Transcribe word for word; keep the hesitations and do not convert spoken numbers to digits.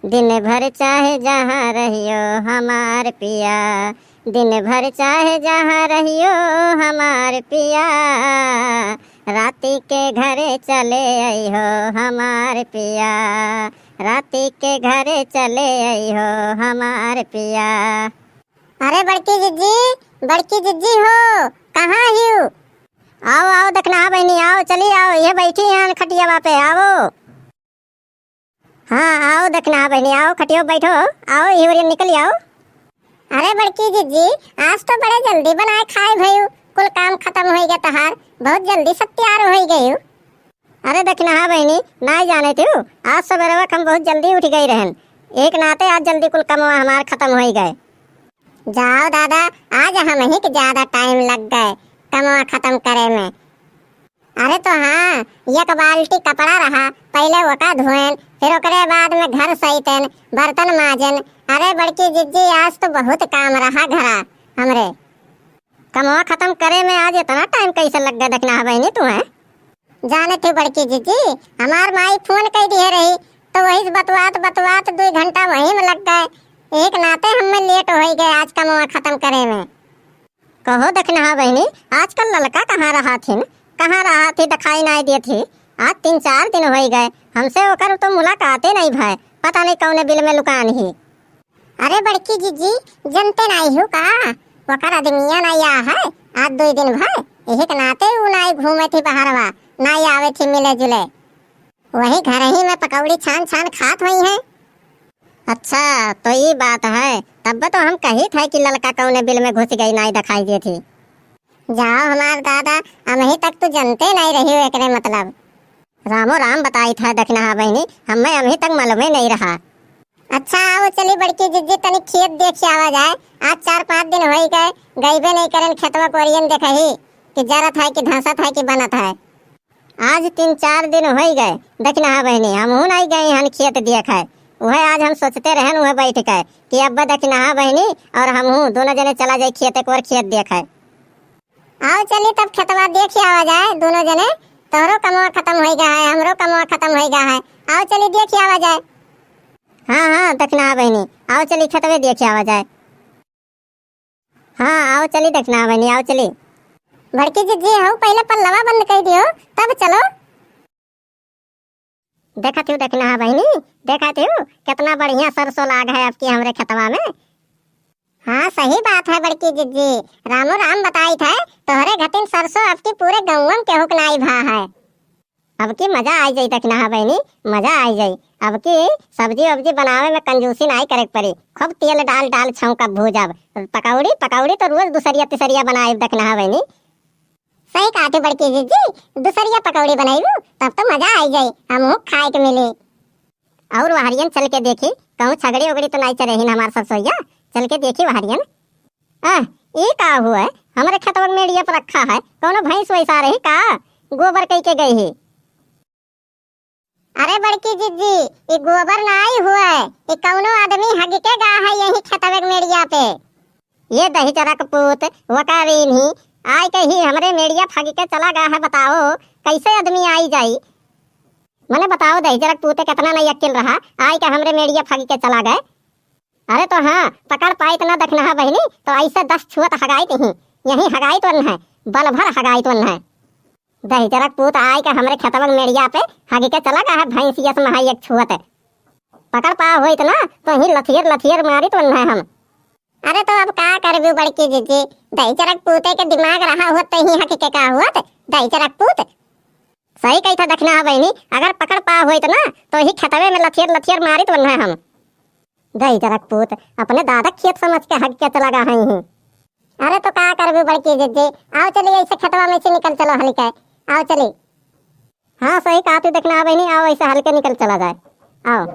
दिन भर चाहे जहाँ रहियो हमार पिया, दिन भर चाहे जहाँ रहियो हमार पिया, राती के घरे चले अइहो हमार पिया, राती के घरे चले अइहो हमार पिया। अरे बड़की जिज्जी, बड़की जिज्जी हो, कहाँ हिउ? आओ, आओ दखिनहा बहिनी, आओ, चली आओ, ये बैठी हैं खटियावा पे, आओ। हाँ, आओ दखिनहा बहिनी, आओ, खटियो बैठो, आओ, इहुरियन निकल आओ। अरे बड़की जिज्जी, आज तो बड़े जल्दी बनाए खाए भयू, कुल काम खतम होइ गए तहार, बहुत जल्दी सब तैयार होइ गयू। अरे दखिनहा बहिनी, नाई जाने तू, आज सबेरवा हम बहुत जल्दी उठ गई रहन, एक नाते आज जल्दी कुल कमवा हमार खतम होइ गए। जाओ दादा, आज हमही के ज्यादा टाइम लग गए कमवा खतम करे में। अरे तो हाँ, एक बाल्टी कपड़ा रहा, पहिले ओका धोएन, फिर ओकरे बाद में घर सहितेन, बर्तन माजेन। अरे बड़की जिज्जी, आज तो बहुत काम रहा घरा हमरे। कमवा खतम करे में आज इतना टाइम कैसे लग गए दखिनहा बहिनी तुहें? जाने थे बड़की जिज्जी, हमार माई फोन कइ दिहे रही, तो वही से बतवात बतवात दुइ घंटा वही में लग गए। एक नाते हमें लेट होइ गए आज कमवा खतम करे में। कहो दखिनहा बहिनी, आजकल ललका कहाँ रहा थिन, कहाँ रहा थी, दिखाई नाई देत ही। आज तीन चार दिन होइ गए, हमसे ओकर तो मुलाकाते नहीं भय, पता नहीं कौने बिल में लुकान ही। अरे बड़की जिज्जी, जनते नाई हू का? ओकर अदमिया नाई आ है, आज दुइ दिन भय, यही के नाते ऊ नाई घूमे थी बहरवा, नाई आवे थी मिले जुले। वही घर ही में पकौड़ी छान छान खात हुई हैं। अच्छा, तो ई बात है, तब तो हम कही थे कि ललका कौने बिल में घुस गई, नाई दिखाई दे थी। जाओ हमार दादा, अमही तक तू जनते नाई रही हो एकरे मतलब। रामो राम बताई था दखिनहा बहिनी, हमें अमही तक मालूमे नहीं रहा। अच्छा, आओ चली बड़की जिज्जी, तनी खेत देख आवा जाए। आज चार पाँच दिन होई गए, गईबे नहीं करन खेतवा कोरियन देखही कि जरत है कि धंसत है कि बनत है। आज तीन चार दिन होई गए दखिनहा बहिनी, हमहू नहीं गए हन खेत देखे। वह आज हम सोचते रहन वह बैठ के कि अब दखिनहा बहिनी और हमहू दोनों जने चला जाए खेत को और खेत देखे। आओ चली तब खेतवा देख आवा जाए दोनों जने, तोहरो कमवा खतम होई गा है, हमरो कमवा खतम होई गा है। आओ चली देख आवा जाए। हाँ हाँ दखिनहा बहिनी, आओ चली खेतवे देख आवा जाए। हाँ आओ चली दखिनहा बहिनी, आओ चली। बड़की जिज्जी हो, पहिले पल्लवा बंद कइ दियो, तब चलो। देखत हू दखिनहा बहिनी, देखत हू कितना बढ़िया सरसों लाग है अबकी हमरे खेतवा में। हाँ सही बात है बड़की जिज्जी, रामो राम बताई थे, तोहरे घटिन सरसों अबकी पूरे गौवा में केहू के नाई भा है। अबकी मजा आई जाई दखिनहा बहिनी, मजा आई जाई। अबकी सब्जी वब्जी बनावे में कंजूसी नाई करे के पड़ी, खूब तेल डाल डाल छौंका भूजब। पकौड़ी पकौड़ी तो रोज दुसरिया तिसरिया बनाई दखिनहा बहिनी। सही कहत हू बड़की जिज्जी, दुसरिया पकौड़ी बनइबू तब तो मजा आई जाई, हमहू खाए के मिली। और वहरियन चल के देखी, कहूँ छगड़ी उगड़ी तो नाई चरेहिन हमार सरसोइया, चल के देखी वहरियन। आह, ई का हुआ है? हमरे खेतवा के मेड़िया पर रखा है, कौनो भैंस वैसा रही का? गोबर कई के गई ही। अरे बड़की जिज्जी, ई गोबर नाई हुए, ई कौनो आदमी हग के गा है यही खेतवे के मेड़िया पे। ये दहिजरा के पूत, वकारीन ही, आय के ही हमरे मेड़िया हग के चला गा है, बताओ, कैसे आदमी आई जाई? मने बताओ, दहिजरा के पूते कितना नहीं अक्किल रहा, आय के हमरे मेड़िया हग के चला गए। अरे तो हाँ, पकड़ पाइत ना दखिनहा बहिनी, तो ऐसे दस छुअत हगाइत ही, यहीं हगाइत वन है, बल भर हगाइत वन है। दहिजरा के पूत आय के हमरे खेतवा के मेड़िया पे हग के चला गा है, भैंसिया से महाई एक छुअत। पकड़ पा होइत ना, तो ही लथियर लथियर मारित वन है हम। अरे तो अब का करबू बड़की जिज्जी, दहिजरा के पूते के दिमाग रहा होत तो ही हग के का होत, दहिजरा के पूत। सही कही था दखिनहा बहिनी, अगर पकड़ पा होइत ना, तो ही खेतवे में लथियर लथियर मारित वन है हम। दहिजरा के पूत, अपने दादा के खेत समझ के हग के चला गा है ही। अरे तो का करबू बड़की जिज्जी, आओ चली ऐसे खेतवा में से निकल चलो हल्के, आओ चली। हाँ सही कहा तू दखिनहा बहिनी, आओ ऐसे हल्के निकल चला जाए, आओ।